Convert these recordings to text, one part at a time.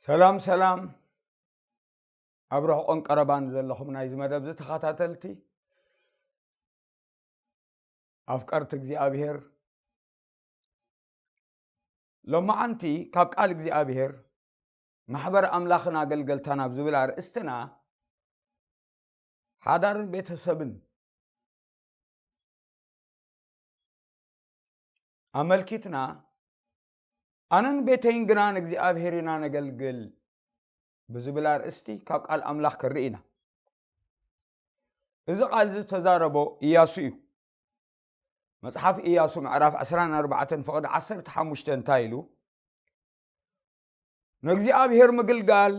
ሰላም ሰላም፣ ኣብ ርሑቕን ቀረባን ዘለኹም ናይዚ መደብ ተኸታተልቲ ኣፍቀርቲ እግዚኣብሔር፣ ሎማዓንቲ ካብ ቃል እግዚኣብሔር ማሕበር ኣምላኽን ኣገልገልታን ኣብ ዝብል ኣርእስትና ሓዳርን ቤተሰብን ኣመልኪትና ኣነን ቤተይን ግና ንእግዚኣብሔር ኢና ነገልግል ብዝብል ኣርእስቲ ካብ ቃል ኣምላኽ ክርኢ ኢና። እዚ ቃል እዚ ዝተዛረቦ ኢያሱ እዩ። መጽሓፍ ኢያሱ ምዕራፍ ዕስራን ኣርባዕተን ፍቕዲ ዓሰርተ ሓሙሽተ እንታይ ኢሉ? ንእግዚኣብሔር ምግልጋል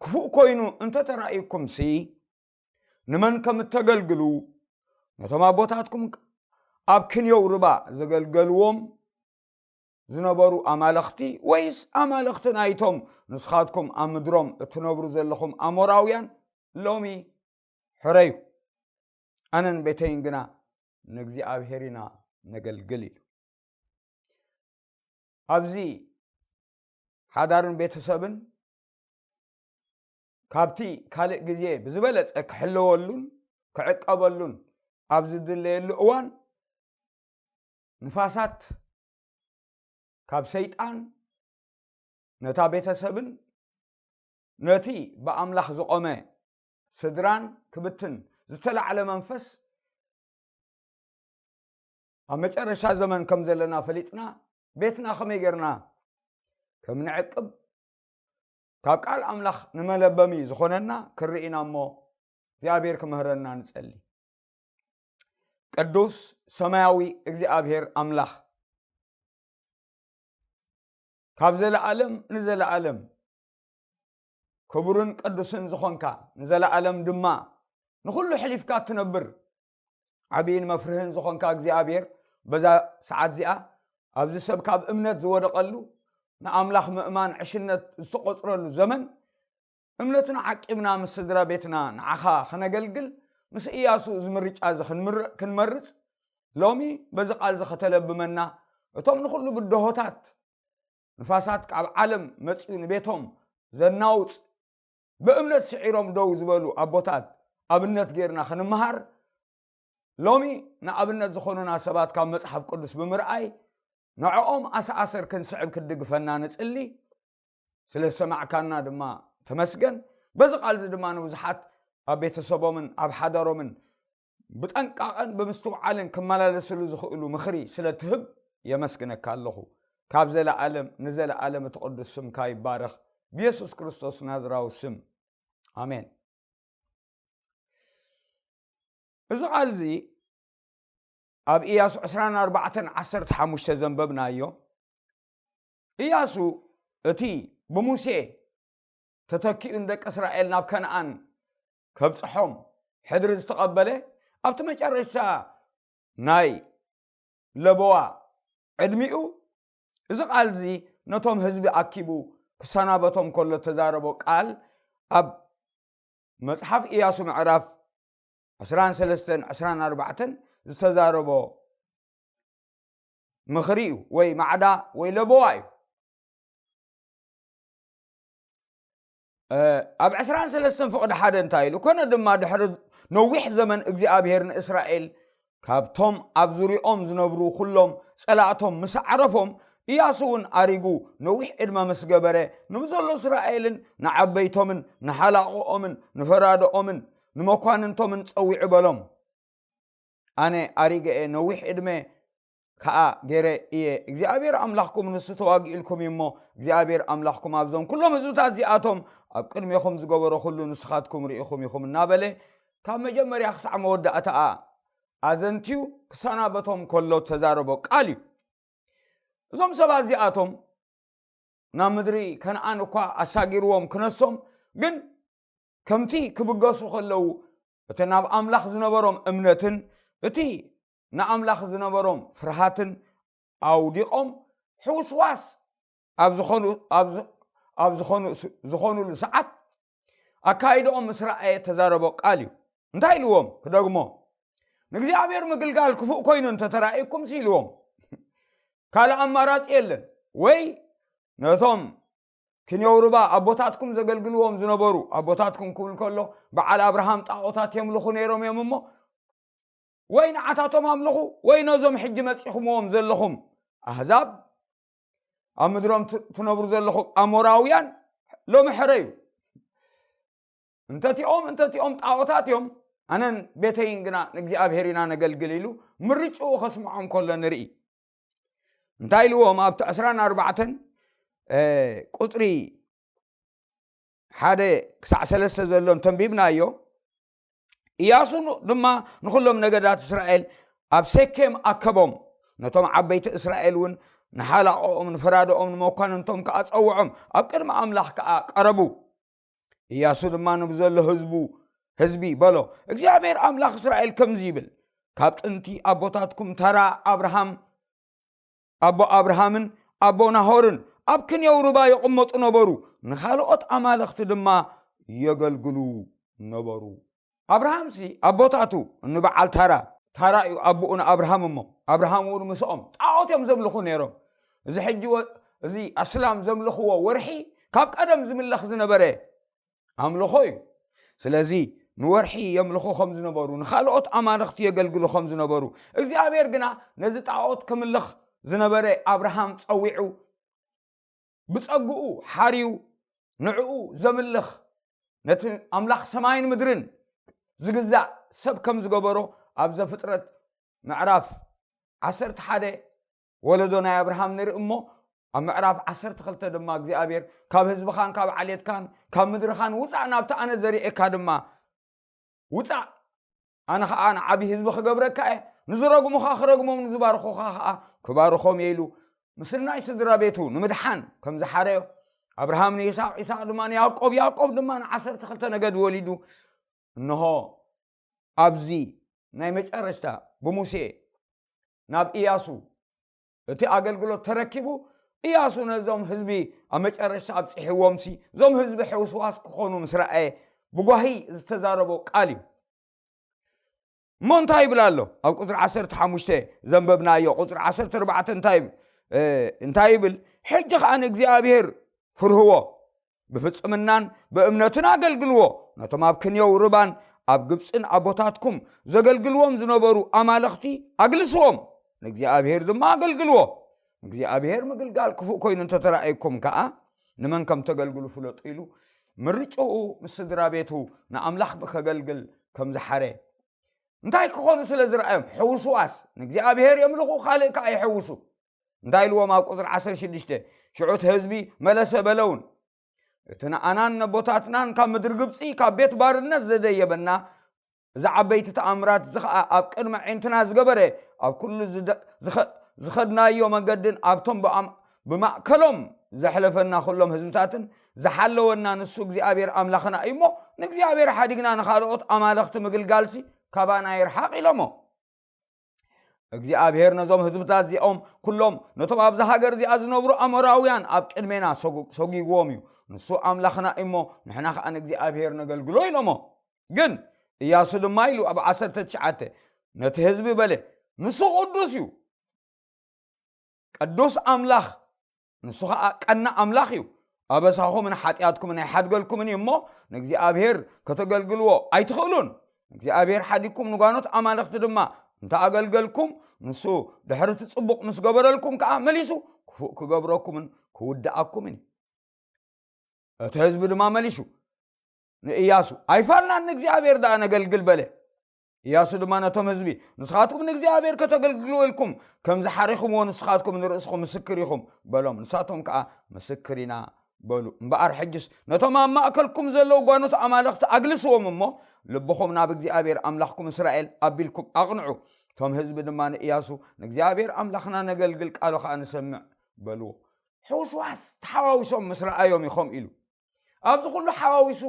ክፉእ ኮይኑ እንተተራእዩኩምሲ፣ ንመን ከም እተገልግሉ፣ ነቶም ኣቦታትኩም ኣብ ክንዮው ርባ ዘገልገልዎም ዝነበሩ ኣማልኽቲ፣ ወይስ ኣማልኽቲ ናይቶም ንስኻትኩም ኣብ ምድሮም እትነብሩ ዘለኹም ኣሞራውያን? ሎሚ ሕረዩ፣ ኣነን ቤተይን ግና ንእግዚኣብሔር ኢና ነገልግል ኢሉ። ኣብዚ ሓዳርን ቤተሰብን ካብቲ ካልእ ግዜ ብዝበለጸ ክሕለወሉን ክዕቀበሉን ኣብ ዝድለየሉ እዋን፣ ንፋሳት ካብ ሰይጣን ነታ ቤተሰብን ነቲ ብኣምላኽ ዝቖመ ስድራን ክብትን ዝተላዕለ መንፈስ፣ ኣብ መጨረሻ ዘመን ከም ዘለና ፈሊጥና፣ ቤትና ከመይ ጌርና ከም ንዕቅብ፣ ካብ ቃል ኣምላኽ ንመለበሚ ዝኾነና ክርኢ ኢና እሞ፣ እግዚኣብሔር ክምህረና ንጸሊ። ቅዱስ ሰማያዊ እግዚኣብሔር ኣምላኽ፣ ካብ ዘለኣለም ንዘለኣለም ክቡርን ቅዱስን ዝኾንካ፣ ንዘለኣለም ድማ ንኹሉ ሕሊፍካ እትነብር፣ ዓብይን መፍርህን ዝኾንካ እግዚኣብሔር፣ በዛ ሰዓት እዚኣ ኣብዚ ሰብ ካብ እምነት ዝወደቐሉ፣ ንኣምላኽ ምእማን ዕሽነት ዝተቖጽረሉ ዘመን፣ እምነትና ዓቂብና ምስ ስድራ ቤትና ንዓኻ ከነገልግል ምስ ኢያሱ እዚ ምርጫ እዚ ክንምር-፣ ክንመርጽ፣ ሎሚ በዚ ቃል እዚ ከተለብመና፣ እቶም ንኹሉ ብድሆታት ንፋሳት ካብ ዓለም መጺኡ ንቤቶም ዘናውጽ፣ ብእምነት ስዒሮም ደው ዝበሉ ኣቦታት ኣብነት ጌርና ክንምሃር፣ ሎሚ ንኣብነት ዝኾኑና ሰባት ካብ መጽሓፍ ቅዱስ ብምርኣይ፣ ንዕኦም ኣሰኣሰር ክንስዕብ ክትድግፈና ንጽሊ። ስለ ዝሰማዕካና ድማ ተመስገን። በዚ ቃል እዚ ድማ ንብዙሓት ኣብ ቤተሰቦምን ኣብ ሓዳሮምን ብጠንቃቐን ብምስትውዓልን ክመላለስሉ ዝኽእሉ ምኽሪ ስለ ትህብ የመስግነካ ኣለኹ። ካብ ዘለኣለም ንዘለኣለም እቲ ቅዱስ ስምካ ይባረኽ። ብየሱስ ክርስቶስ ናዝራዊ ስም፣ ኣሜን። እዚ ቃል እዚ ኣብ ኢያሱ ዕስራን ኣርባዕተን ዓሰርተ ሓሙሽተ ዘንበብናዮ፣ ኢያሱ እቲ ብሙሴ ተተኪኡ ንደቂ እስራኤል ናብ ከነኣን ከብጽሖም ሕድሪ ዝተቐበለ፣ ኣብቲ መጨረሻ ናይ ለበዋ ዕድሚኡ፣ እዚ ቃል እዚ ነቶም ህዝቢ ኣኪቡ ክሰናበቶም ከሎ ተዛረቦ ቃል፣ ኣብ መጽሓፍ ኢያሱ ምዕራፍ ዕስራን ሰለስተን ዕስራን ኣርባዕተን ዝተዛረቦ ምኽሪ እዩ፣ ወይ ማዕዳ ወይ ለበዋ እዩ። እ፣ ኣብ ዕስራን ሰለስተን ፍቕዲ ሓደ እንታይ ኢሉ? ኮነ ድማ ድሕሪ ነዊሕ ዘመን እግዚኣብሔር ንእስራኤል ካብቶም ኣብ ዙርያኦም ዝነብሩ ኩሎም ጸላእቶም ምስ ኣዕረፎም፣ ኢያሱ እውን ኣሪጉ ነዊሕ ዕድመ ምስ ገበረ፣ ንብዘሎ እስራኤልን ንዓበይቶምን ንሓላቕኦምን ንፈራድኦምን ንመኳንንቶምን ጸዊዑ በሎም፣ ኣነ ኣሪገ እየ፣ ነዊሕ ዕድመ ከኣ ገይረ እየ። እግዚኣብሔር ኣምላኽኩም ንሱ ተዋጊኡልኩም እዩ እሞ፣ እግዚኣብሔር ኣምላኽኩም ኣብዞም ኩሎም ህዝብታት እዚኣቶም ኣብ ቅድሜኹም ዝገበሮ ኩሉ ንስኻትኩም ርኢኹም ኢኹም እናበለ፣ ካብ መጀመርያ ክሳዕ መወዳእታኣ ኣዘንትዩ ክሰናበቶም ከሎ ተዛረቦ ቃል እዩ። እዞም ሰባት እዚኣቶም ናብ ምድሪ ከነኣን እኳ ኣሳጊርዎም ክነሶም፣ ግን ከምቲ ክብገሱ ከለዉ፣ እቲ ናብ ኣምላኽ ዝነበሮም እምነትን እቲ ንኣምላኽ ዝነበሮም ፍርሃትን ኣውዲቖም፣ ሕውስዋስ ኣብ ዝኾኑ-፣ ኣብ ዝ-፣ ኣብ ዝኾኑ-፣ ዝኾኑሉ ሰዓት፣ ኣካይድኦም ምስ ረኣየ ተዛረቦ ቃል እዩ። እንታይ ኢልዎም? ክደግሞ፣ "ንእግዚኣብሔር ምግልጋል ክፉእ ኮይኑ እንተተራእየኩምሲ" ኢልዎም። ካልእ ኣማራጺ የለን። ወይ ነቶም ክንየው ርባ ኣቦታትኩም ዘገልግልዎም ዝነበሩ ኣቦታትኩም ክብል ከሎ በዓል ኣብርሃም ጣዖታት የምልኹ ነይሮም እዮም እሞ ወይ ንዓታቶም ኣምልኹ ወይ ነዞም ሕጂ መጺኹምዎም ዘለኹም ኣህዛብ ኣብ ምድሮም ትነብሩ ዘለኹም ኣሞራውያን ሎሚ ሕረዩ። እንተቲኦም እንተቲኦም ጣዖታት እዮም፣ ኣነን ቤተይን ግና ንእግዚኣብሔር ኢና ነገልግል ኢሉ ምርጭኡ ከስምዖም ከሎ ንርኢ። እንታይ ኢልዎም ኣብቲ ዕስራን ኣርባዕተን ቁፅሪ ሓደ ክሳዕ ሰለስተ ዘሎን ተንቢብናዮ። ኢያሱ ድማ ንኹሎም ነገዳት እስራኤል ኣብ ሴኬም ኣከቦም፣ ነቶም ዓበይቲ እስራኤል እውን ንሓላቆኦም ንፈራዶኦም ንመኳንንቶም ከዓ ጸውዖም፣ ኣብ ቅድሚ ኣምላኽ ከዓ ቀረቡ። ኢያሱ ድማ ንብዘሎ ህዝቡ ህዝቢ በሎ እግዚኣብሔር ኣምላኽ እስራኤል ከምዚ ይብል፣ ካብ ጥንቲ ኣቦታትኩም ተራ ኣብርሃም ኣቦ ኣብርሃምን ኣቦ ናሆርን ኣብ ክንየው ርባ ይቕመጡ ነበሩ፣ ንኻልኦት ኣማልኽቲ ድማ የገልግሉ ነበሩ። ኣብርሃምሲ ኣቦታቱ ንበዓል ታራ፣ ታራ እዩ ኣቦኡ ንኣብርሃም እሞ ኣብርሃም እውን ምስኦም ጣዖት እዮም ዘምልኹ ነይሮም። እዚ ሕጂ እዚ ኣስላም ዘምልኽዎ ወርሒ ካብ ቀደም ዝምለኽ ዝነበረ ኣምልኾ እዩ። ስለዚ ንወርሒ የምልኹ ከም ዝነበሩ ንኻልኦት ኣማልኽቲ የገልግሉ ከም ዝነበሩ እግዚኣብሔር ግና ነዚ ጣዖት ክምልኽ ዝነበረ ኣብርሃም ጸዊዑ ብጸግኡ ሓርዩ ንዕኡ ዘምልኽ ነቲ ኣምላኽ ሰማይን ምድርን ዝግዛእ ሰብ ከም ዝገበሮ ኣብ ዘፍጥረት ምዕራፍ ዓሰርተ ሓደ ወለዶ ናይ ኣብርሃም ንርኢ እሞ ኣብ ምዕራፍ ዓሰርተ ክልተ ድማ እግዚኣብሔር ካብ ህዝብኻን ካብ ዓሌትካን ካብ ምድርኻን ውፃእ ናብቲ ኣነ ዘርእየካ ድማ ውፃእ ኣነ ኸዓ ንዓብዪ ህዝቢ ክገብረካ እየ ንዝረግሙኻ ክረግሞም ንዝባርኹኻ ኸዓ ክባርኾም እየ ኢሉ ምስናይ ስድራ ቤቱ ንምድሓን ከም ዝሓረዮ ኣብርሃም ንይስቅ ይስቅ ድማ ንያዕቆብ ያዕቆብ ድማ ንዓሰርተ ክልተ ነገድ ወሊዱ እንሆ ኣብዚ ናይ መጨረሽታ ብሙሴ ናብ ኢያሱ እቲ ኣገልግሎት ተረኪቡ ኢያሱ ነዞም ህዝቢ ኣብ መጨረሽታ ኣብፂሕዎም ሲ እዞም ህዝቢ ሕውስዋስ ክኾኑ ምስ ረኣየ ብጓሂ ዝተዛረቦ ቃል እዩ። እሞ እንታይ ይብል ኣሎ ኣብ ቁፅሪ ዓሰርተ ሓሙሽተ ዘንበብናዮ ቁፅሪ ዓሰርተ ኣርባዕተ እንታይ ይብል እንታይ ይብል ሕጂ ከዓ ንእግዚኣብሔር ፍርህዎ ብፍጽምናን ብእምነትን ኣገልግልዎ ነቶም ኣብ ክንየው ርባን ኣብ ግብፅን ኣቦታትኩም ዘገልግልዎም ዝነበሩ ኣማልኽቲ ኣግልስዎም ንእግዚኣብሔር ድማ ኣገልግልዎ እግዚኣብሔር ምግልጋል ክፉእ ኮይኑ እንተተረኣየኩም ከዓ ንመን ከም ተገልግሉ ፍለጡ ኢሉ ምርጭኡ ምስ ስድራ ቤቱ ንኣምላኽ ብከገልግል ከም ዝሓረ እንታይ ክኾኑ ስለ ዝረኣዮም ሕውስዋስ ንእግዚኣብሔር የምልኹ ካልእ ከዓ ይሕውሱ እንታይ ኢልዎም ኣብ ቁፅሪ ዓሰርተ ሽዱሽተ ሽዑ እቲ ህዝቢ መለሰ በለውን እቲ ንኣናን ነቦታትናን ካብ ምድሪ ግብፂ ካብ ቤት ባርነት ዘደየበና እዚ ዓበይቲ ተኣምራት እዚ ከዓ ኣብ ቅድሚ ዒንትና ዝገበረ ኣብ ኩሉ ዝኸድናዮ መገድን ኣብቶም ብማእከሎም ዘሕለፈና ኩሎም ህዝብታትን ዝሓለወና ንሱ እግዚኣብሔር ኣምላኽና እዩ እሞ ንእግዚኣብሔር ሓዲግና ንኻልኦት ኣማለኽቲ ምግልጋልሲ ካባና ይርሓቕ ኢሎሞ እግዚኣብሔር ነዞም ህዝብታት እዚኦም ኩሎም ነቶም ኣብዚ ሃገር እዚኣ ዝነብሩ ኣሞራውያን ኣብ ቅድሜና ሰጒግዎም እዩ ንሱ ኣምላኽና እሞ ንሕና ከዓ ንእግዚኣብሔር ነገልግሎ ኢሎሞ ግን እያሱ ድማ ኢሉ ኣብ ዓሰርተ ትሽዓተ ነቲ ህዝቢ በለ ንሱ ቅዱስ እዩ ቅዱስ ኣምላኽ ንሱ ከዓ ቀና ኣምላኽ እዩ ኣበሳኹምን ሓጢኣትኩምን ኣይሓድገልኩምን እዩ እሞ ንእግዚኣብሔር ከተገልግልዎ ኣይትኽእሉን እግዚኣብሔር ሓዲግኩም ንጓኖት ኣማልኽቲ ድማ እንተ ኣገልገልኩም ንሱ ድሕሪ እቲ ፅቡቕ ምስ ገበረልኩም ከዓ መሊሱ ክፉእ ክገብረኩምን ክውድኣኩምን እዩ እቲ ህዝቢ ድማ መሊሹ ንእያሱ ኣይፋልናን ንእግዚኣብሔር ደኣ ነገልግል በለ እያሱ ድማ ነቶም ህዝቢ ንስኻትኩም ንእግዚኣብሔር ከተገልግልዎ ኢልኩም ከም ዝሓሪኹምዎ ንስኻትኩም ንርእስኹም ምስክር ኢኹም በሎም ንሳቶም ከዓ ምስክር ኢና በሉ እምበኣር ሕጅስ ነቶም ኣብ ማእከልኩም ዘለዉ ጓኖት ኣማልኽቲ ኣግልስዎም እሞ ልብኹም ናብ እግዚኣብሔር ኣምላኽኩም እስራኤል ኣቢልኩም ኣቕንዑ እቶም ህዝቢ ድማ ንእያሱ ንእግዚኣብሔር ኣምላኽና ነገልግል ቃሉ ከዓ ንሰምዕ በልዎ ሕውስዋስ ተሓዋዊሶም ምስ ረኣዮም ኢኾም ኢሉ ኣብዚ ኩሉ ሓዋዊሱ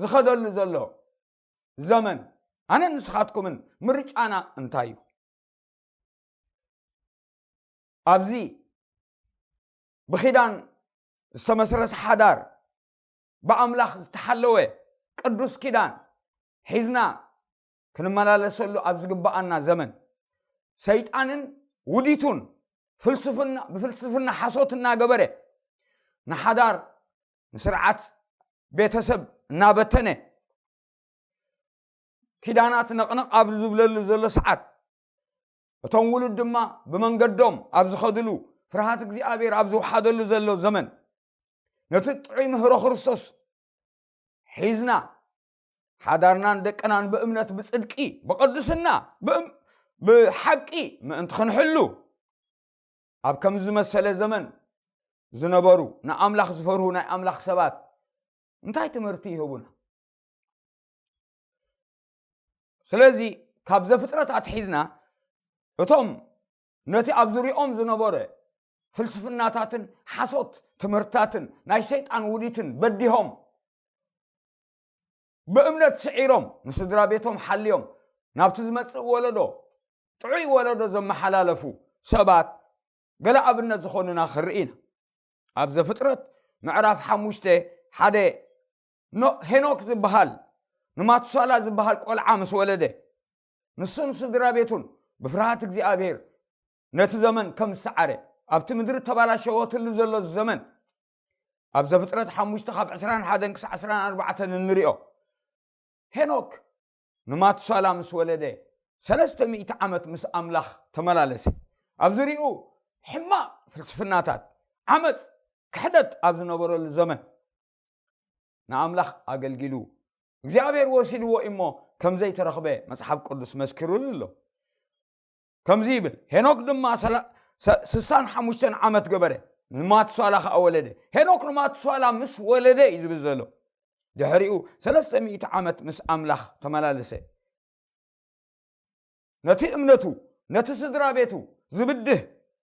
ዝኸደሉ ዘሎ ዘመን ኣነ ንስኻትኩምን ምርጫና እንታይ እዩ ኣብዚ ብኪዳን ዝተመስረተ ሓዳር ብኣምላኽ ዝተሓለወ ቅዱስ ኪዳን ሒዝና ክንመላለሰሉ ኣብ ዝግብኣና ዘመን ሰይጣንን ውዲቱን ፍልስፍና ብፍልስፍና ሓሶት እናገበረ ንሓዳር ንስርዓት ቤተሰብ እናበተነ ኪዳናት ነቕነቕ ኣብ ዝብለሉ ዘሎ ሰዓት፣ እቶም ውሉድ ድማ ብመንገዶም ኣብ ዝኸድሉ፣ ፍርሃት እግዚኣብሔር ኣብ ዝወሓደሉ ዘሎ ዘመን፣ ነቲ ጥዑይ ምህሮ ክርስቶስ ሒዝና፣ ሓዳርናን ደቅናን ብእምነት ብጽድቂ ብቕድስና ብእም- ብሓቂ ምእንቲ ክንሕሉ፣ ኣብ ከምዚ ዝመሰለ ዘመን ዝነበሩ ንኣምላኽ ዝፈርሁ ናይ ኣምላኽ ሰባት እንታይ ትምህርቲ ይህቡና? ስለዚ ካብ ዘፍጥረት ኣትሒዝና እቶም ነቲ ኣብ ዙሪኦም ዝነበረ ፍልስፍናታትን ሓሶት ትምህርትታትን ናይ ሰይጣን ውዲትን በዲሆም ብእምነት ስዒሮም ንስድራ ቤቶም ሓልዮም ናብቲ ዝመጽእ ወለዶ ጥዑይ ወለዶ ዘመሓላለፉ ሰባት ገለ ኣብነት ዝኾኑና ክንርኢ ኢና። ኣብ ዘፍጥረት ምዕራፍ ሓሙሽተ ሓደ ኖ- ሄኖክ ዝበሃል ንማቱሳላ ዝበሃል ቆልዓ ምስ ወለደ ንሱን ስድራ ቤቱን ብፍርሃት እግዚኣብሔር ነቲ ዘመን ከም ዝሰዓረ ኣብቲ ምድሪ ተባላሸወትሉ ዘሎ ዘመን ኣብ ዘፍጥረት ሓሙሽተ ካብ ዕስራን ሓደን ክሳዕ ዕስራን ኣርባዕተን እንሪኦ። ሄኖክ ንማቱሳላ ምስ ወለደ ሰለስተ ሚእቲ ዓመት ምስ ኣምላኽ ተመላለሰ። ኣብ ዙሪኡ ሕማቕ ፍልስፍናታት፣ ዓመፅ፣ ክሕደት ኣብ ዝነበረሉ ዘመን ንኣምላኽ ኣገልጊሉ እግዚኣብሔር ወሲድዎ እሞ ከም ዘይተረኽበ መጽሓፍ ቅዱስ መስኪሩሉ ኣሎ። ከምዚ ይብል፣ ሄኖክ ድማ ሰላ- ሰ- ስሳን ሓሙሽተን ዓመት ገበረ፣ ንማቱሳላ ኸኣ ወለደ። ሄኖክ ንማቱሳላ ምስ ወለደ እዩ ዝብል ዘሎ። ድሕሪኡ ሰለስተ ሚእቲ ዓመት ምስ ኣምላኽ ተመላለሰ። ነቲ እምነቱ፣ ነቲ ስድራ ቤቱ ዝብድህ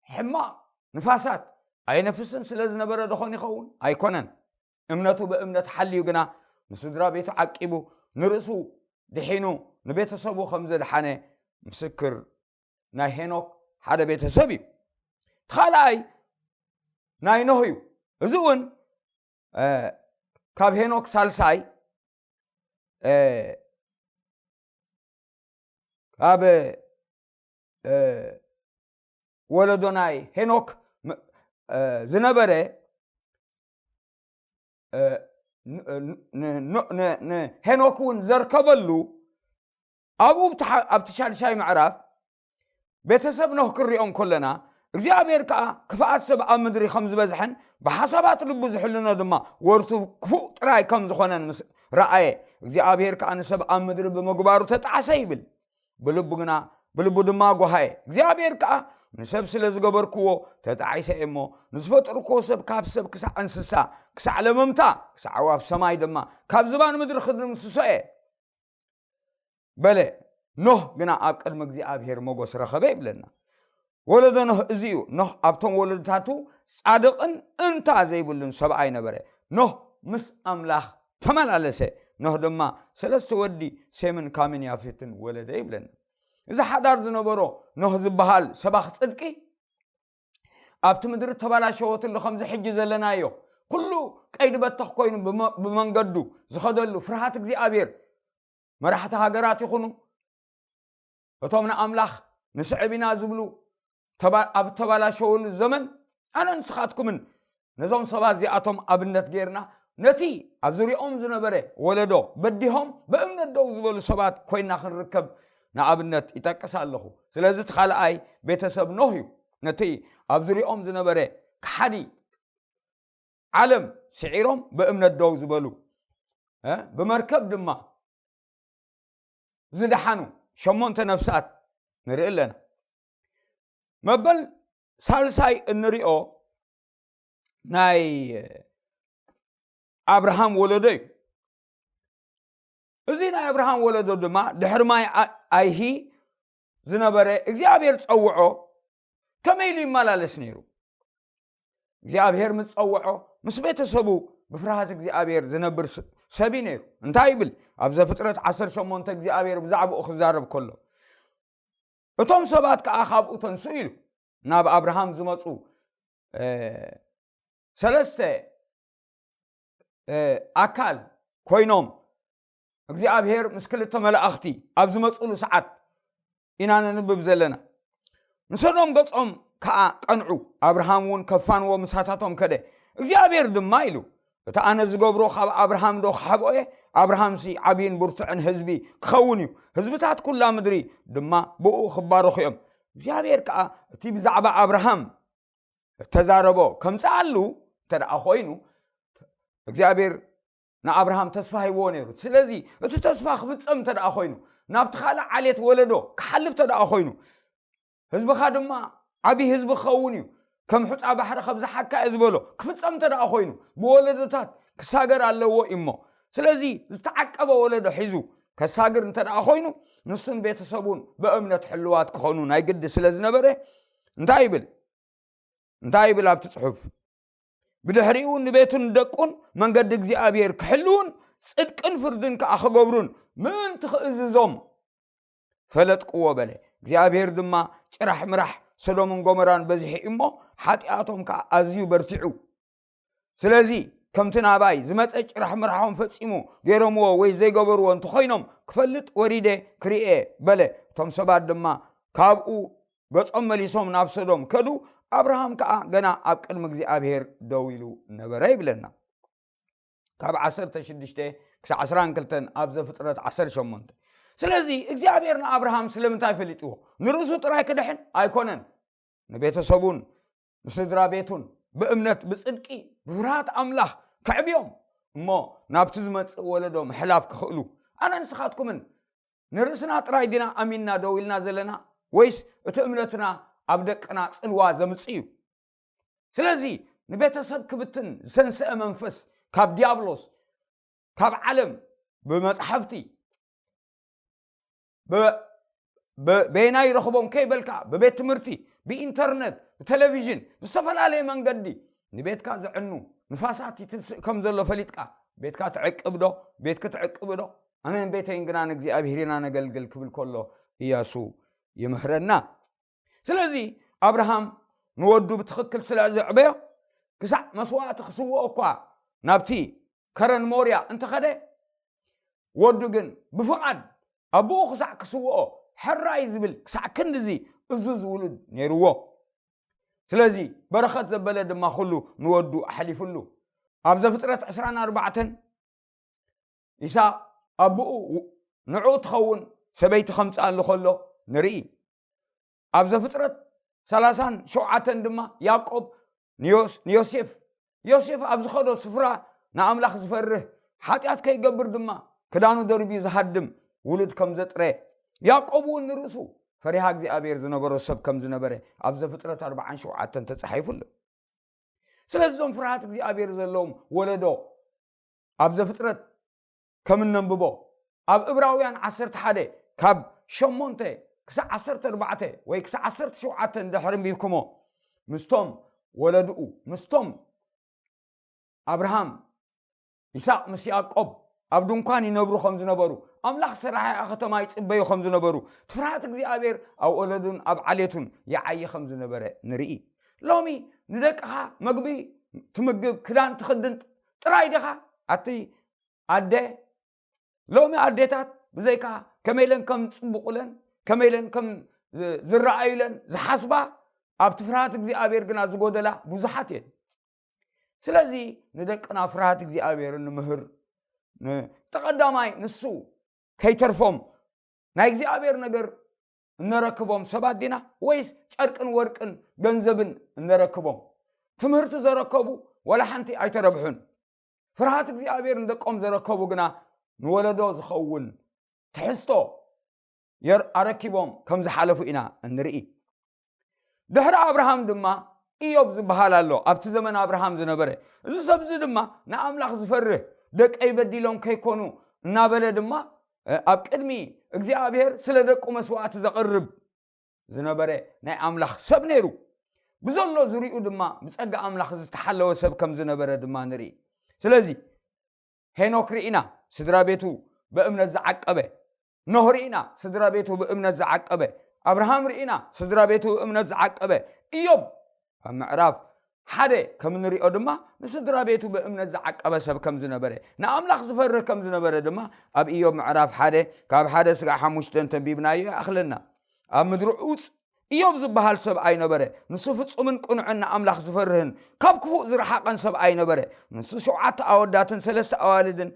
ሕማቕ ንፋሳት ኣይነፍስን ስለ ዝነበረ ዶኾን ይኸውን? ኣይኮነን። እምነቱ ብእምነት ሓልዩ ግና ንስድራ ቤቱ ዓቂቡ፣ ንርእሱ ድሒኑ፣ ንቤተሰቡ ከም ዘድሓነ ምስክር ናይ ሄኖክ ሓደ ቤተሰብ እዩ። እቲ ካልኣይ ናይ ኖህ እዩ። እዚ እውን እ፣ ካብ ሄኖክ ሳልሳይ እ፣ ካብ እ፣ ወለዶ ናይ ሄኖክ ም- እ፣ ዝነበረ እ፣ ን- ን- ን- ን- ንሄኖክ እውን ዘርከበሉ ኣብኡ ብትሓ- ኣብቲ ሻድሻይ ምዕራፍ ቤተሰብ ኖህ ክንሪኦ እንከለና እግዚኣብሔር ከዓ ክፍኣት ሰብ ኣብ ምድሪ ከም ዝበዝሐን ብሓሳባት ልቡ ዝሕልኖ ድማ ወርቱ ክፉእ ጥራይ ከም ዝኾነን ምስ ረኣየ እግዚኣብሔር ከዓ ንሰብ ኣብ ምድሪ ብምግባሩ ተጣዕሰ ይብል። ብልቡ ግና ብልቡ ድማ ጓሃየ። እግዚኣብሔር ከዓ ንሰብ ስለ ዝገበርክዎ ተጣዒሰ እየ እሞ ንዝፈጠርክዎ ሰብ ካብ ሰብ ክሳዕ እንስሳ ክሳዕ ለመምታ ክሳዕ ኣዕዋፍ ሰማይ ድማ ካብ ዝባን ምድሪ ክድምስሶ እየ በለ። ኖህ ግና ኣብ ቅድሚ እግዚኣብሔር ሞጎስ ረኸበ ይብለና። ወለዶ ኖህ እዚ እዩ። ኖህ ኣብቶም ወለድታቱ ጻድቕን እንታ ዘይብሉን ሰብኣይ ነበረ። ኖህ ምስ ኣምላኽ ተመላለሰ። ኖህ ድማ ሰለስተ ወዲ ሴምን ካምን ያፌትን ወለደ ይብለና። እዚ ሓዳር ዝነበሮ ኖህ ዝበሃል ሰባኽ ጽድቂ ኣብቲ ምድሪ ተባላሸወትሉ ከምዚ ሕጂ ዘለናዮ ኩሉ ቀይዲ በተኽ ኮይኑ ብመ- ብመንገዱ ዝኸደሉ ፍርሃት እግዚኣብሔር መራሕቲ ሃገራት ይኹኑ እቶም ንኣምላኽ ንስዕብ ኢና ዝብሉ ተባ- ኣብ ተባላሸወሉ ዘመን ኣነ ንስኻትኩምን ነዞም ሰባት እዚኣቶም ኣብነት ጌርና ነቲ ኣብ ዙሪኦም ዝነበረ ወለዶ በዲሆም ብእምነት ደው ዝበሉ ሰባት ኮይና ክንርከብ ንኣብነት ይጠቅስ ኣለኹ። ስለዚ እቲ ካልኣይ ቤተሰብ ኖህ እዩ። ነቲ ኣብ ዙሪኦም ዝነበረ ክሓዲ ዓለም ስዒሮም ብእምነት ደው ዝበሉ እ፣ ብመርከብ ድማ ዝደሓኑ ሸሞንተ ነፍሳት ንርኢ ኣለና። መበል ሳልሳይ እንሪኦ ናይ ኣብርሃም ወለዶ እዩ። እዚ ናይ ኣብርሃም ወለዶ ድማ ድሕሪ ማይ ኣ- ኣይሂ ዝነበረ እግዚኣብሔር ጸውዖ ከመይ ኢሉ ይመላለስ ነይሩ? እግዚኣብሔር ምስ ጸውዖ ምስ ቤተሰቡ ብፍርሃት እግዚኣብሔር ዝነብር ስ- ሰብ እዩ ነይሩ። እንታይ ይብል? ኣብ ዘፍጥረት ዓሰርተ ሸሞንተ እግዚኣብሔር ብዛዕባኡ ክዛረብ ከሎ እቶም ሰባት ከዓ ካብኡ ተንሱ ኢሉ ናብ ኣብርሃም ዝመፁ እ፣ ሰለስተ እ፣ ኣካል ኮይኖም እግዚኣብሔር ምስ ክልተ መላእኽቲ ኣብ ዝመፅሉ ሰዓት ኢና ነንብብ ዘለና። ንሰዶም ገጾም ከዓ ቀንዑ። ኣብርሃም እውን ከፋንዎ ምሳታቶም ከደ። እግዚኣብሔር ድማ ኢሉ፣ እቲ ኣነ ዝገብሮ ካብ ኣብርሃም ዶ ክሓብኦ እየ? ኣብርሃምሲ ዓብይን ብርቱዕን ህዝቢ ክኸውን እዩ፣ ህዝብታት ኩላ ምድሪ ድማ ብኡ ክባረኹ እዮም። እግዚኣብሔር ከዓ እቲ ብዛዕባ ኣብርሃም እተዛረቦ ከምፅኣሉ እንተ ደኣ ኮይኑ እግዚኣብሔር ንኣብርሃም ተስፋ ሂብዎ ነይሩ። ስለዚ እቲ ተስፋ ክፍፀም እንተ ደኣ ኮይኑ፣ ናብቲ ካልእ ዓሌት ወለዶ ክሓልፍ እንተ ደኣ ኮይኑ፣ ህዝብኻ ድማ ዓብዪ ህዝቢ ክኸውን እዩ፣ ከም ሑፃ ባሕሪ ከብዝሓካ እየ ዝበሎ ክፍፀም እንተ ደኣ ኮይኑ፣ ብወለዶታት ክሳገር ኣለዎ እሞ፣ ስለዚ ዝተዓቀበ ወለዶ ሒዙ ከሳግር እንተ ደኣ ኮይኑ፣ ንሱን ቤተሰቡን ብእምነት ሕልዋት ክኾኑ ናይ ግዲ ስለ ዝነበረ እንታይ ይብል? እንታይ ይብል ኣብቲ ጽሑፍ? ብድሕሪኡ ንቤቱን ንደቁን መንገዲ እግዚኣብሔር ክሕልውን ጽድቅን ፍርድን ከኣ ክገብሩን ምእንቲ ክእዝዞም ፈለጥክዎ በለ። እግዚኣብሔር ድማ ጭራሕ ምራሕ ሰዶምን ጎመራን በዚሑ እሞ፣ ሓጢኣቶም ከኣ ኣዝዩ በርቲዑ። ስለዚ ከምቲ ናባይ ዝመጸ ጭራሕ ምርሖም ፈጺሙ ገይሮምዎ ወይ ዘይገበርዎ እንተኾይኖም ክፈልጥ ወሪደ ክርእየ በለ። እቶም ሰባት ድማ ካብኡ ገጾም መሊሶም ናብ ሰዶም ከዱ። ኣብርሃም ከኣ ገና ኣብ ቅድሚ እግዚኣብሔር ደው ኢሉ ነበረ ይብለና። ካብ ዓሰርተ ሽዱሽተ ክሳዕ ዕስራን ክልተን ኣብ ዘፍጥረት ዓሰርተ ሸሞንተ። ስለዚ እግዚኣብሔር ንኣብርሃም ስለምንታይ ፈሊጥዎ? ንርእሱ ጥራይ ክድሕን ኣይኮነን፣ ንቤተሰቡን ንስድራ ቤቱን ብእምነት ብጽድቂ ብፍርሃት ኣምላኽ ከዕብዮም እሞ ናብቲ ዝመጽእ ወለዶ ምሕላፍ ክኽእሉ። ኣነ ንስኻትኩምን ንርእስና ጥራይ ዲና ኣሚንና ደው ኢልና ዘለና፣ ወይስ እቲ እምነትና ኣብ ደቅና ጽልዋ ዘምጽእ እዩ? ስለዚ ንቤተሰብ ክብትን ዝሰንሰአ መንፈስ ካብ ዲያብሎስ፣ ካብ ዓለም፣ ብመጽሓፍቲ፣ ብ- ብ- በየናይ ረኽቦም ከይበልካ፣ ብቤት ትምህርቲ፣ ብኢንተርነት፣ ብቴሌቪዥን፣ ብዝተፈላለየ መንገዲ ንቤትካ ዘዕኑ ንፋሳት ይትስእ ከም ዘሎ ፈሊጥካ፣ ቤትካ ትዕቅብ ዶ? ቤትኪ ትዕቅቢ ዶ? ኣነን ቤተይን ግና ንእግዚኣብሔር ኢና ነገልግል ክብል ከሎ እያሱ ይምህረና። ስለዚ ኣብርሃም ንወዱ ብትኽክል ስለ ዘዕበዮ፣ ክሳዕ መስዋእቲ ክስውኦ እኳ ናብቲ ከረን ሞርያ እንተኸደ፣ ወዱ ግን ብፍቓድ ኣቦኡ ክሳዕ ክስውኦ ሕራይ ዝብል ክሳዕ ክንድዚ እዙዝ ውሉድ ነይርዎ። ስለዚ በረኸት ዘበለ ድማ ኩሉ ንወዱ ኣሕሊፉሉ። ኣብ ዘፍጥረት ዕስራን ኣርባዕተን ኢሳቕ ኣቦኡ ንዕኡ ትኸውን ሰበይቲ ከምጽኣሉ ከሎ ንርኢ። ኣብ ዘፍጥረት ሰላሳን ሸውዓተን ድማ ያዕቆብ ንዮስ- ንዮሴፍ፣ ዮሴፍ ኣብ ዝኸዶ ስፍራ ንኣምላኽ ዝፈርህ፣ ሓጢኣት ከይገብር ድማ ክዳኑ ደርብዩ ዝሃድም ውሉድ ከም ዘጥረ፣ ያዕቆብ እውን ንርእሱ ፈሪሃ እግዚኣብሔር ዝነበሮ ሰብ ከም ዝነበረ ኣብ ዘፍጥረት ኣርባዓን ሸውዓተን ተጻሒፉ ኣሎ። ስለዚ እዞም ፍርሃት እግዚኣብሔር ዘለዎም ወለዶ ኣብ ዘፍጥረት ከም እነንብቦ፣ ኣብ እብራውያን ዓሰርተ ሓደ ካብ ሸሞንተ ክሳዕ ዓሰርተ ኣርባዕተ ወይ ክሳዕ ዓሰርተ ሸውዓተ እንድሕር ኣንቢብኩሞ፣ ምስቶም ወለድኡ፣ ምስቶም ኣብርሃም፣ ይስሐቅ ምስ ያዕቆብ ኣብ ድንኳን ይነብሩ ከም ዝነበሩ፣ ኣምላኽ ሰራሒኣ ከተማ ይጽበዩ ከም ዝነበሩ፣ እቲ ፍርሃት እግዚኣብሔር ኣብ ወለዱን ኣብ ዓሌቱን ይዓዪ ከም ዝነበረ ንርኢ። ሎሚ ንደቅኻ መግቢ ትምግብ፣ ክዳን ትኽድን ጥራይ ዲኻ? ኣቲ ኣደ፣ ሎሚ ኣዴታት ብዘይካ ከመይ ኢለን ከም ዝጽብቑለን ከመይ ኢለን ከም ዝረኣዩለን ዝሓስባ፣ ኣብቲ ፍርሃት እግዚኣብሔር ግና ዝጎደላ ብዙሓት እየን። ስለዚ ንደቅና ፍርሃት እግዚኣብሔር ንምህር። ን- ተቐዳማይ ንሱ ከይተርፎም ናይ እግዚኣብሔር ነገር እነረክቦም ሰባት ዲና፣ ወይስ ጨርቅን ወርቅን ገንዘብን እነረክቦም? ትምህርቲ ዘረከቡ ወላ ሓንቲ ኣይተረብሑን። ፍርሃት እግዚኣብሔር ንደቆም ዘረከቡ ግና ንወለዶ ዝኸውን ትሕዝቶ የር- ኣረኪቦም ከም ዝሓለፉ ኢና እንርኢ። ድሕሪ ኣብርሃም ድማ ኢዮብ ዝበሃል ኣሎ፣ ኣብቲ ዘመን ኣብርሃም ዝነበረ። እዚ ሰብዚ ድማ ንኣምላኽ ዝፈርህ፣ ደቀይ በዲሎም ከይኮኑ እናበለ ድማ፣ እ፣ ኣብ ቅድሚ እግዚኣብሔር ስለ ደቁ መስዋእቲ ዘቕርብ ዝነበረ ናይ ኣምላኽ ሰብ ነይሩ። ብዘሎ ዙሪኡ ድማ ብጸጋ ኣምላኽ ዝተሓለወ ሰብ ከም ዝነበረ ድማ ንርኢ። ስለዚ ሄኖክ ርኢና፣ ስድራ ቤቱ ብእምነት ዝዓቀበ። ኖህ ርኢና፣ ስድራ ቤቱ ብእምነት ዝዓቀበ። ኣብርሃም ርኢና፣ ስድራ ቤቱ ብእምነት ዝዓቀበ። ኢዮብ ኣብ ምዕራፍ ሓደ ከም ንሪኦ ድማ ንስድራ ቤቱ ብእምነት ዝዓቀበ ሰብ ከም ዝነበረ፣ ንኣምላኽ ዝፈርህ ከም ዝነበረ ድማ ኣብ ኢዮብ ምዕራፍ ሓደ ካብ ሓደ ስጋዕ ሓሙሽተ እንተንቢብናዮ ይኣኽለና። ኣብ ምድሪ ዑፅ ኢዮብ ዝበሃል ሰብኣይ ነበረ። ንሱ ፍጹምን ቅኑዕን ንኣምላኽ ዝፈርህን ካብ ክፉእ ዝረሓቐን ሰብኣይ ነበረ። ንሱ ሸውዓተ ኣወዳትን ሰለስተ ኣዋልድን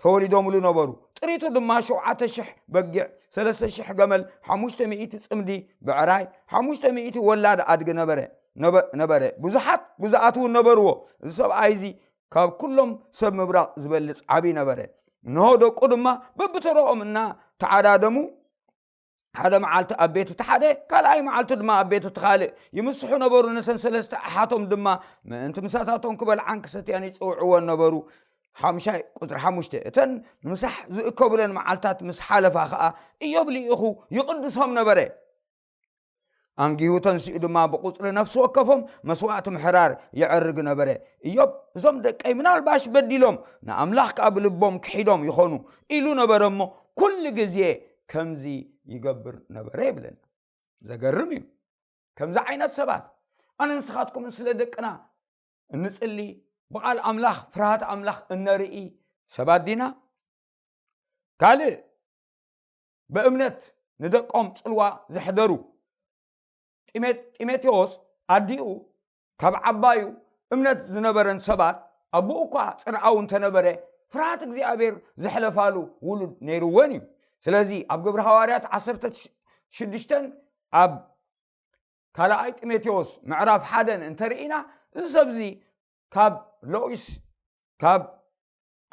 ተወሊዶምሉ ነበሩ። ጥሪቱ ድማ ሸውዓተ ሽሕ በጊዕ፣ ሰለስተ ሽሕ ገመል፣ ሓሙሽተ ሚእቲ ጽምዲ ብዕራይ፣ ሓሙሽተ ሚእቲ ወላድ ኣድጊ ነበረ ነበረ ብዙሓት ግዙኣት እውን ነበርዎ። እዚ ሰብኣይ እዚ ካብ ኩሎም ሰብ ምብራቕ ዝበልጽ ዓብዪ ነበረ። እንሆ ደቁ ድማ በብተረኦም እናተዓዳደሙ ሓደ መዓልቲ ኣብ ቤት እቲ ሓደ፣ ካልኣይ መዓልቲ ድማ ኣብ ቤት እቲ ካልእ ይምስሑ ነበሩ። ነተን ሰለስተ ኣሓቶም ድማ ምእንቲ ምሳታቶም ክበልዓን ክሰትያን ይጽውዕወን ነበሩ። ሓምሻይ ቁጽሪ ሓሙሽተ፣ እተን ንምሳሕ ዝእከብለን መዓልታት ምስ ሓለፋ ኸኣ፣ እዮብ ልኢኹ ይቕድሶም ነበረ። ኣንጊሁ ተንሲኡ ድማ ብቁጽሪ ነፍሲ ወከፎም መስዋእቲ ምሕራር የዕርግ ነበረ። እዮብ፣ እዞም ደቀይ ምናልባሽ በዲሎም ንኣምላኽ ከኣ ብልቦም ክሒዶም ይኾኑ ኢሉ ነበረ እሞ፣ ኩሉ ግዜ ከምዚ ይገብር ነበረ ይብለና። ዘገርም እዩ። ከምዚ ዓይነት ሰባት ኣነ ንስኻትኩምን ስለ ደቅና እንጽሊ፣ ብቓል ኣምላኽ ፍርሃት ኣምላኽ እነርኢ ሰባት ዲና? ካልእ ብእምነት ንደቆም ጽልዋ ዘሕደሩ። ጢሜ- ጢሞቴዎስ ኣዲኡ ካብ ዓባዩ እምነት ዝነበረን ሰባት፣ ኣቦኡ እኳ ጽርዓዊ እንተነበረ፣ ፍርሃት እግዚኣብሔር ዘሕለፋሉ ውሉድ ነይርወን እዩ። ስለዚ ኣብ ግብሪ ሃዋርያት ዓሰርተ ሽዱሽተን ኣብ ካልኣይ ጢሞቴዎስ ምዕራፍ ሓደን እንተርኢና፣ እዚ ሰብዚ ካብ ሎኢስ ካብ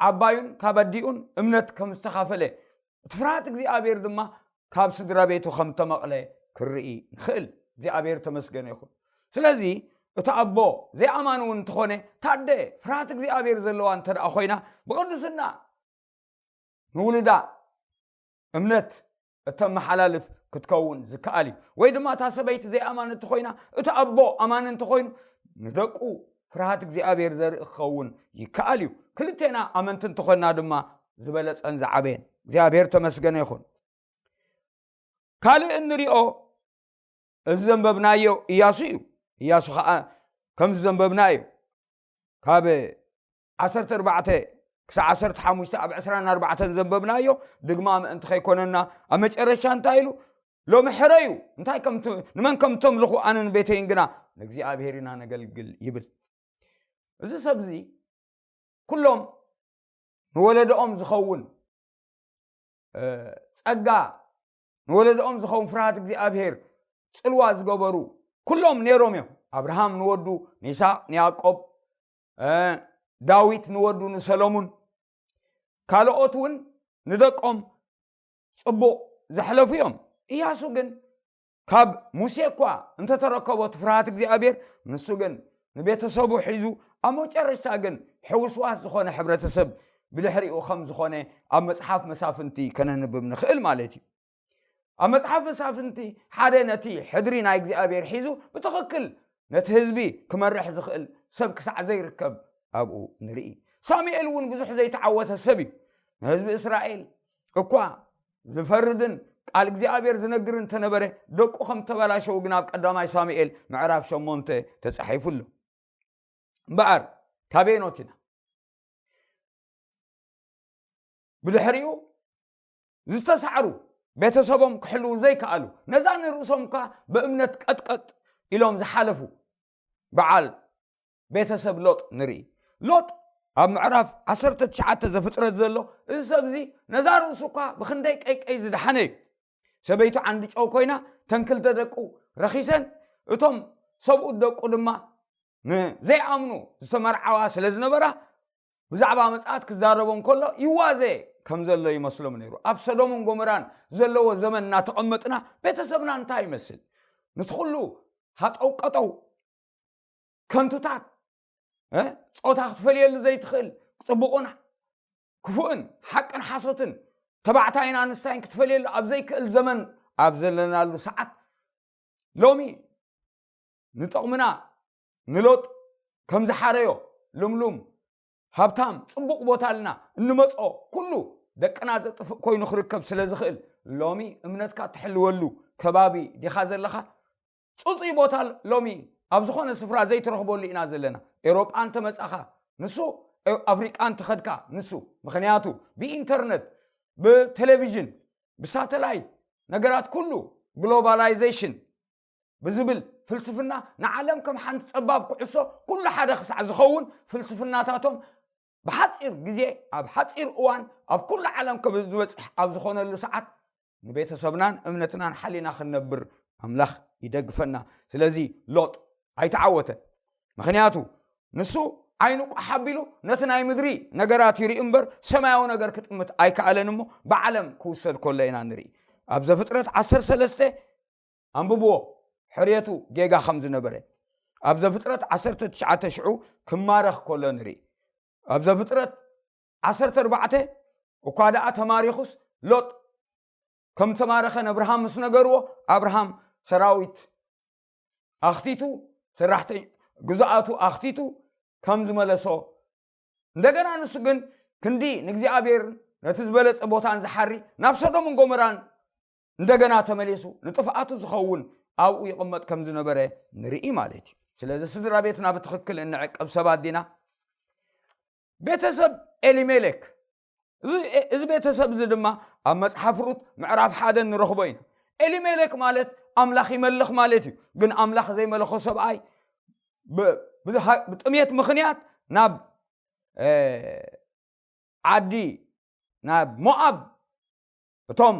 ዓባዩን ካብ ኣዲኡን እምነት ከም ዝተኻፈለ፣ እቲ ፍርሃት እግዚኣብሔር ድማ ካብ ስድራ ቤቱ ከም ተመቕለ ክርኢ ንኽእል። እግዚኣብሔር ተመስገነ ይኹን። ስለዚ እቲ ኣቦ ዘይኣማኒ እውን እንተኾነ፣ ታደ ፍርሃት እግዚኣብሔር ዘለዋ እንተ ደኣ ኮይና፣ ብቕድስና ንውሉዳ እምነት እተመሓላልፍ ክትከውን ዝከኣል እዩ። ወይ ድማ እታ ሰበይቲ ዘይኣማን እንተኾይና፣ እቲ ኣቦ ኣማኒ እንተኾይኑ፣ ንደቁ ፍርሃት እግዚኣብሔር ዘርኢ ክኸውን ይከኣል እዩ። ክልቴና ኣመንቲ እንተኾይና ድማ ዝበለጸን ዝዓበየን። እግዚኣብሔር ተመስገነ ይኹን። ካልእ እንሪኦ፣ እዚ ዘንበብናዮ ኢያሱ እዩ። ኢያሱ ኸዓ ከምዚ ዘንበብናዮ፣ ካብ ዓሰርተ ኣርባዕተ ክሳብ ዓሰርተ ሓሙሽተ ኣብ ዕስራን ኣርባዕተን ዘንበብናዮ፣ ድግማ ምእንቲ ከይኮነና፣ ኣብ መጨረሻ እንታይ ኢሉ? ሎሚ ሕረዩ፣ እንታይ ከም ት-፣ ንመን ከም ተምልኹ ኣነን ቤተይን ግና ንእግዚኣብሔር ኢና ነገልግል ይብል። እዚ ሰብዚ ኩሎም ንወለዶኦም ዝኸውን፣ እ፣ ጸጋ፣ ንወለዶኦም ዝኸውን ፍርሃት እግዚኣብሔር ጽልዋ ዝገበሩ ኩሎም ነይሮም እዮም። ኣብርሃም ንወዱ፣ ንይስሐቅ፣ ንያዕቆብ፣ እ፣ ዳዊት ንወዱ፣ ንሰሎሙን፣ ካልኦት እውን ንደቆም ጽቡቕ ዘሕለፉ እዮም። ኢያሱ ግን ካብ ሙሴ እኳ እንተተረከቦ እቲ ፍርሃት እግዚኣብሔር፣ ንሱ ግን ንቤተሰቡ ሒዙ፣ ኣብ መጨረሽታ ግን ሕውስዋስ ዝኾነ ሕብረተሰብ ብድሕሪኡ ከም ዝኾነ ኣብ መጽሓፍ መሳፍንቲ ከነንብብ ንኽእል ማለት እዩ። ኣብ መጽሓፍ መሳፍንቲ ሓደ ነቲ ሕድሪ ናይ እግዚኣብሔር ሒዙ ብትኽክል ነቲ ህዝቢ ክመርሕ ዝኽእል ሰብ ክሳዕ ዘይርከብ ኣብኡ ንርኢ። ሳሙኤል እውን ብዙሕ ዘይተዓወተ ሰብ እዩ። ንህዝቢ እስራኤል እኳ ዝፈርድን ቃል እግዚኣብሔር ዝነግርን እንተነበረ፣ ደቁ ከም ተበላሸው ግን ኣብ ቀዳማይ ሳሙኤል ምዕራፍ ሸሞንተ ተጻሒፉ ኣሎ። እምበኣር ካበይ ኖት ኢና? ብድሕሪኡ ዝተሳዕሩ፣ ቤተሰቦም ክሕልዉ ዘይከኣሉ፣ ነዛ ንርእሶም እኳ ብእምነት ቀጥቀጥ ኢሎም ዝሓለፉ በዓል ቤተሰብ ሎጥ ንርኢ። ሎጥ ኣብ ምዕራፍ ዓሰርተ ትሽዓተ ዘፍጥረት ዘሎ እዚ ሰብ እዚ ነዛ ርእሱ እኳ ብኽንደይ ቀይቀይ ዝደሓነ እዩ። ሰበይቱ ዓንዲ ጨው ኮይና፣ ተን ክልተ ደቁ ረኺሰን፣ እቶም ሰብኡት ደቁ ድማ ንዘይኣምኑ ዝተመርዓዋ ስለ ዝነበራ፣ ብዛዕባ ምጽኣት ክዛረቦም ከሎ ይዋዘ ከም ዘሎ ይመስሎም ነይሩ። ኣብ ሰዶምን ጎመራን ዘለዎ ዘመን እናተቐመጥና ቤተሰብና እንታይ ይመስል? ነቲ ኩሉ ሃጠው ቀጠው፣ ከንቱታት፣ እ፣ ጾታ ክትፈልየሉ ዘይትኽእል፣ ጽቡቕን ክፉእን፣ ሓቅን ሓሶትን፣ ተባዕታይን ኣንስታይን ክትፈልየሉ ኣብ ዘይክእል ዘመን ኣብ ዘለናሉ ሰዓት፣ ሎሚ ንጥቕምና ንሎጥ ከም ዝሓረዮ ልምሉም ሃብታም ጽቡቕ ቦታ ኣለና እንመጾ ኩሉ ደቅና ዘጥፍእ ኮይኑ ክርከብ ስለ ዝኽእል፣ ሎሚ እምነትካ ትሕልወሉ ከባቢ ዲኻ ዘለኻ? ጽጹይ ቦታ ሎሚ ኣብ ዝኾነ ስፍራ ዘይትረኽበሉ ኢና ዘለና። ኤውሮጳ እንተመጻኻ ንሱ፣ ኤው-፣ ኣፍሪቃ እንተኸድካ ንሱ። ምኽንያቱ ብኢንተርነት፣ ብቴሌቪዥን፣ ብሳተላይት ነገራት ኩሉ ግሎባላይዜሽን ብዝብል ፍልስፍና ንዓለም ከም ሓንቲ ጸባብ ኩዕሶ ኩሉ ሓደ ክሳዕ ዝኸውን ፍልስፍናታቶም ብሓጺር ግዜ ኣብ ሓጺር እዋን ኣብ ኩሉ ዓለም ከም ዝበጽሕ ኣብ ዝኾነሉ ሰዓት ንቤተሰብናን እምነትናን ሓሊና ክንነብር ኣምላኽ ይደግፈና። ስለዚ ሎጥ ኣይተዓወተን። ምኽንያቱ ንሱ ዓይኑ ቋሕ ኣቢሉ ነቲ ናይ ምድሪ ነገራት ይርኢ እምበር ሰማያዊ ነገር ክጥምት ኣይከኣለን እሞ ብዓለም ክውሰድ ከሎ ኢና ንርኢ። ኣብ ዘፍጥረት ዓሰርተ ሰለስተ ኣንብብዎ፣ ሕርየቱ ጌጋ ከም ዝነበረ። ኣብ ዘፍጥረት ዓሰርተ ትሽዓተ ሽዑ ክማረኽ ከሎ ንርኢ። ኣብ ዘፍጥረት ዓሰርተ ኣርባዕተ እኳ ደኣ ተማሪኹስ ሎጥ ከም ተማረኸ ነብርሃም ምስ ነገርዎ ኣብርሃም ሰራዊት ኣኽቲቱ ሰራሕተ ግዛኣቱ ኣኽቲቱ ከም ዝመለሶ እንደገና ንሱ ግን ክንዲ ንእግዚኣብሔር ነቲ ዝበለጸ ቦታን ዝሓሪ ናብ ሰዶምን ጎመራን እንደገና ተመሊሱ ንጥፍኣቱ ዝኸውን ኣብኡ ይቕመጥ ከም ዝነበረ ንርኢ ማለት እዩ። ስለዚ ስድራ ቤትና ብትኽክል እንዕቀብ ሰባት ዲና? ቤተሰብ ኤሊሜሌክ እዚ ቤተሰብ እዚ ድማ ኣብ መጽሓፍ ሩት ምዕራፍ ሓደ ንረኽቦ ኢና። ኤሊሜሌክ ማለት ኣምላኽ ይመልኽ ማለት እዩ። ግን ኣምላኽ ዘይመለኾ ሰብኣይ ብጥሜት ምኽንያት ናብ ዓዲ ናብ ሞኣብ እቶም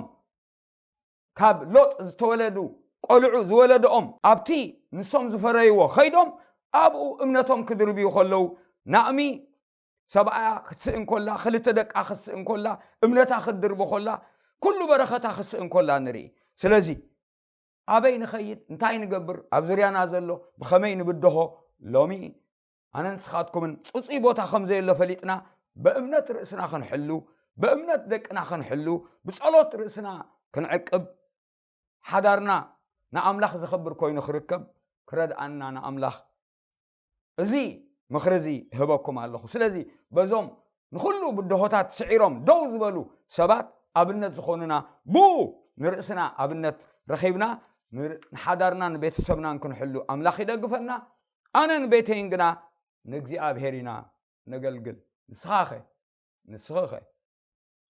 ካብ ሎጥ ዝተወለዱ ቆልዑ ዝወለድኦም ኣብቲ ንሶም ዝፈረይዎ ኸይዶም ኣብኡ እምነቶም ክድርብዩ ከለዉ ናእሚ ሰብኣያ ክትስእን ኮላ ክልተ ደቃ ክትስእን ኮላ እምነታ ክትድርቦ ኮላ ኩሉ በረኸታ ክትስእን ኮላ ንርኢ። ስለዚ ኣበይ ንኸይድ እንታይ ንገብር ኣብ ዙርያና ዘሎ ብኸመይ ንብድሆ ሎሚ ኣነ ንስኻትኩምን ጽጹይ ቦታ ከም ዘየሎ ፈሊጥና ብእምነት ርእስና ክንሕሉ ብእምነት ደቅና ክንሕሉ ብጸሎት ርእስና ክንዕቅብ ሓዳርና ንኣምላኽ ዘኽብር ኮይኑ ክርከብ ክረድኣና ንኣምላኽ እዚ ምኽሪ እዚ እህበኩም ኣለኹ። ስለዚ በዞም ንኹሉ ብድሆታት ስዒሮም ደው ዝበሉ ሰባት ኣብነት ዝኾኑና ብኡ ንርእስና ኣብነት ረኺብና ንሓዳርናን ቤተሰብናን ክንሕሉ ኣምላኽ ይደግፈና። ኣነን ቤተይን ግና ንእግዚኣብሔር ኢና ነገልግል። ንስኻኸ ንስኽኸ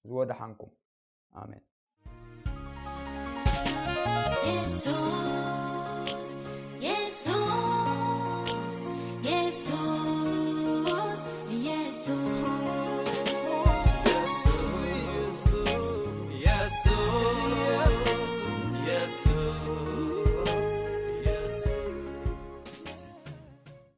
ዝወደሓንኩም። ኣሜን።